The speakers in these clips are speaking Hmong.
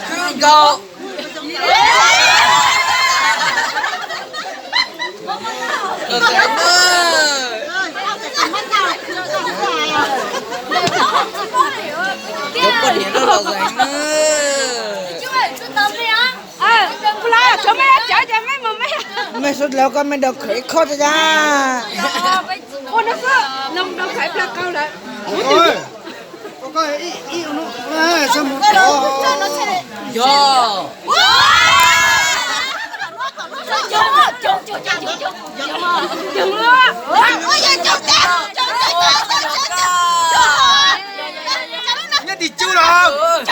Khwv nkaus. Los zeem na. Cov poj niam no los zeem na. Mej suav dlawg koj mej daug khwv ib khob tso ya. Ua no xwb, daug khwv plag kau lawm. Yog. Nyob tim cub los.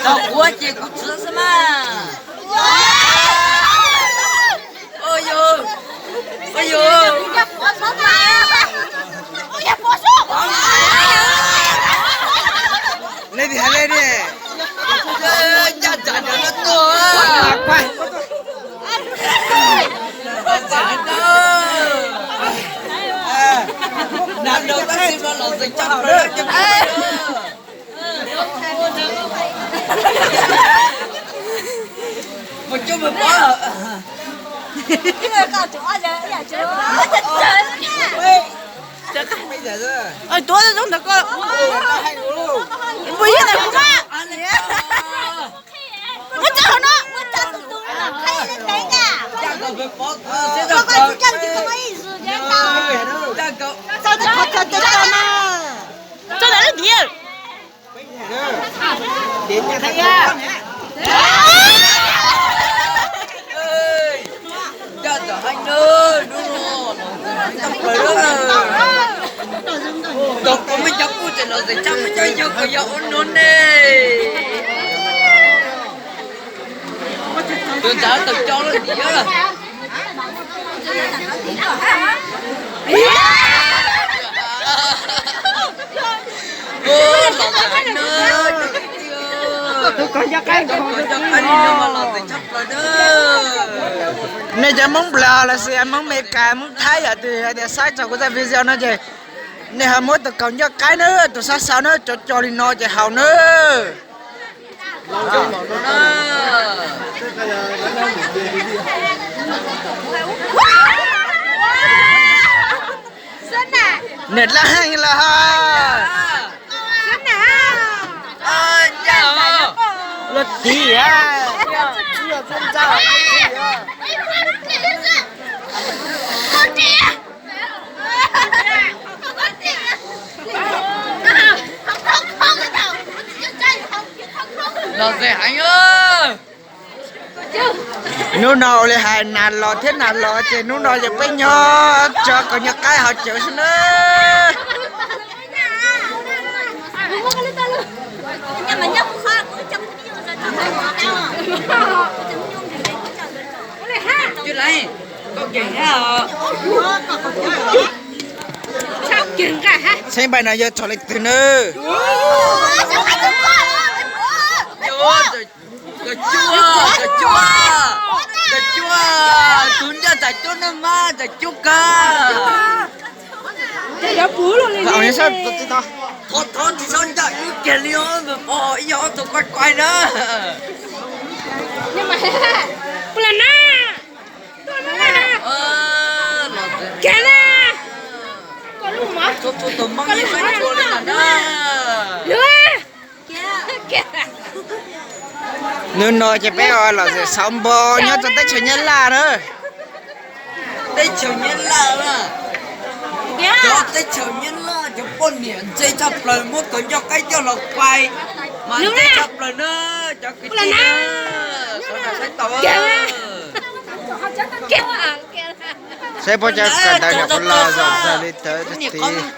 Tau kuv ces kuv txwv xwb mas. Ua yog, ua yog. Leej twg hais le ne? Ncaj ntsag nraud no tuaj. Nav nraud tab sis los los txawm tshaj plaws cov phooj ywg. Mus coj mus pov. Tuav zoo ntawm ko. Mus ib ntawm kuv. Muab tso hauv no, muab tso tus tus no, qhib leej teev na. Koj koj tsis coj tus tus ib zws, tso ntawm lub ntiav. Kom kuv mej cov kuj tseem los tseem tshaj muaj cov yog kom yog ua nuav ne. Tus ntawd tau cov lawm tiag. Nej cov Hmoob Nplog lossis Hmoob Amelikas, Hmoob Thaib, yog tias saib txog kuv zaj video no ces nej ho muab tus kaus ncaj qaib na, tus xab xaus na, cov co li no ces haus na. Niam dab heej los hos. Luag tiv. Los txawm heev. Hnub no ua li hais nas los thiab nas los ces hnub no yog peb nyob tso kaus ncaj qaib hauv cawv xwb na. Txheeb npaim no yog txog leej twg na? Cov cuab, cov cuab, cov cuab, tus ncaj txawm cuab na mas txawm cuab kawg. Thov tsis txhob ncaj ib kiag li os, ib yog ob tug quaj quaj na. Tus Hmoob yeej saib tshua li ntawm na. Hnub no ces peb los xauv npo nyob rau teb chaws Nyab Laj na. Teb chaws Nyab Laj na. Cov teb chaws Nyab Laj cov poj niam ntse tshaj plaws, muab cov ncauj qaib coj los pais mas ntse tshaj plaws na. Cov kwv tij na, sawv daws saib tau. Saib puab cov kawm ntawv nyuam qhuav los zom zaws li ntawd.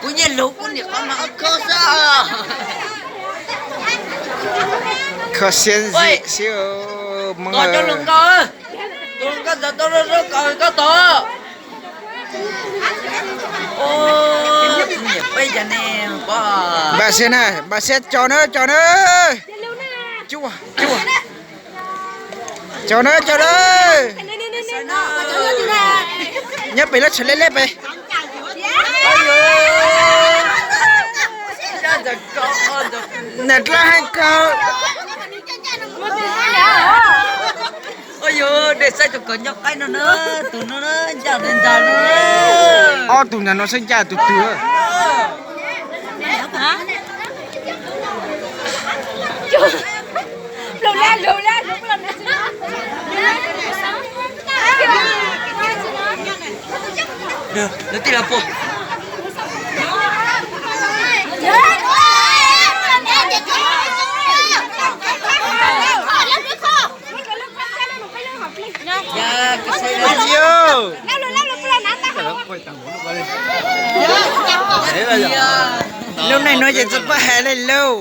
Kuv niam lug, kuv niam qhov mas ob khub xwb. Kho siab zim siab. Mus cov lus nkauj, tus nkauj ntawd tau zoo zoo koj tod. Npam siab na, npam siab, caum na, caum na. Caum na, caum na. Nyob pem lub tshav lej lej pem. Nam dlab heev kawg. Ua yog de saib tus kawm ncauj qaib no na, tus no na, ncaj ntag no. Ob tug ntawm no saib ncaj tus twg. Lawv tij laug puas. Lub neej no ces tsis paub hais li lauj.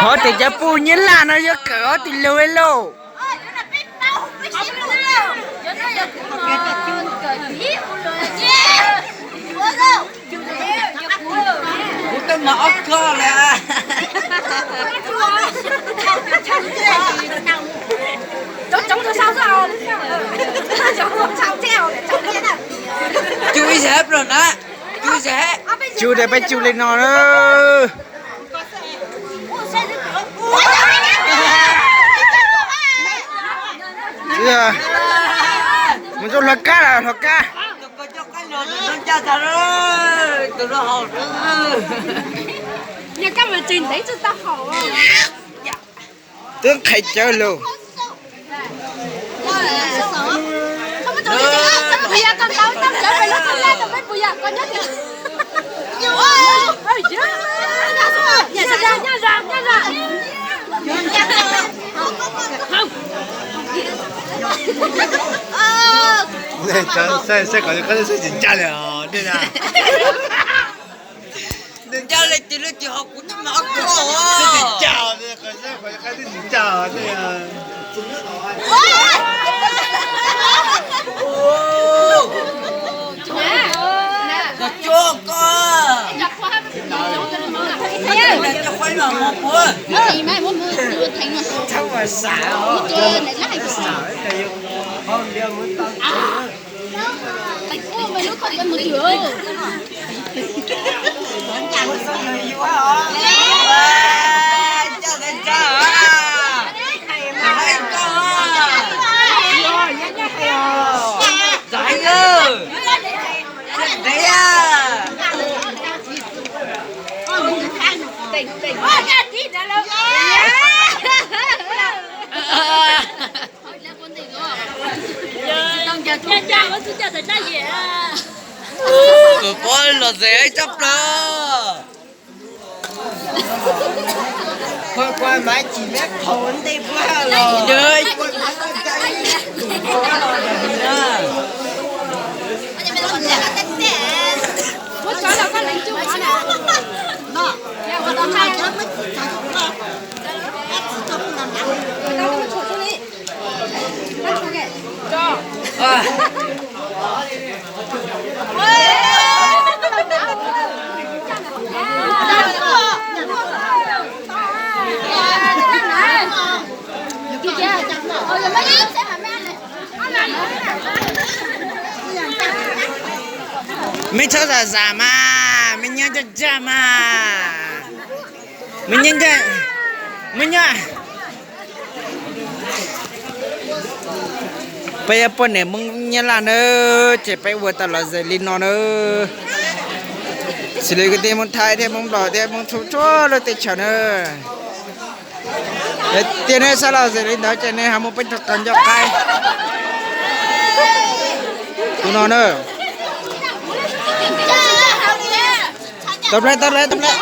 Hov tias cov phooj ywg Nyab Laj no yuav kawm ob tug lug li lauj. Kuv twb mag ob koj lawm. Cug ib zag plo na, cug ib zag. Cug tias peb cug li no na. Mus rau hluas kab lawm, hluas kab. Twb qhia cawv lug. Saib kom koj saib tsis ncaj li os. Nws ncaj li tis lub tis hauv kuv twb mag ob koj. Cov cuab koj. Cov cuab mas mo puab. Txhob ua sam os. Kuv pom los zem ib tsob plaws. Mej txhob zam zam mas, mej nyob ncaj ncaj mas. Mej nyob ncaj, mej nyob. Peb yog poj niam Hmoob Nyab Laj nawb, ces peb ua tau los zem li no nawb. Xws li kwv tij Hmoob Thaib thiab Hmoob Nplog thiab Hmoob Suav txhua lub teb chaws na. Tias nej sab laug xws li ntawd ces nej ho muaj peev rau qab ncauj qaib. Tus no na. Tau plab, tau plab, tau plab.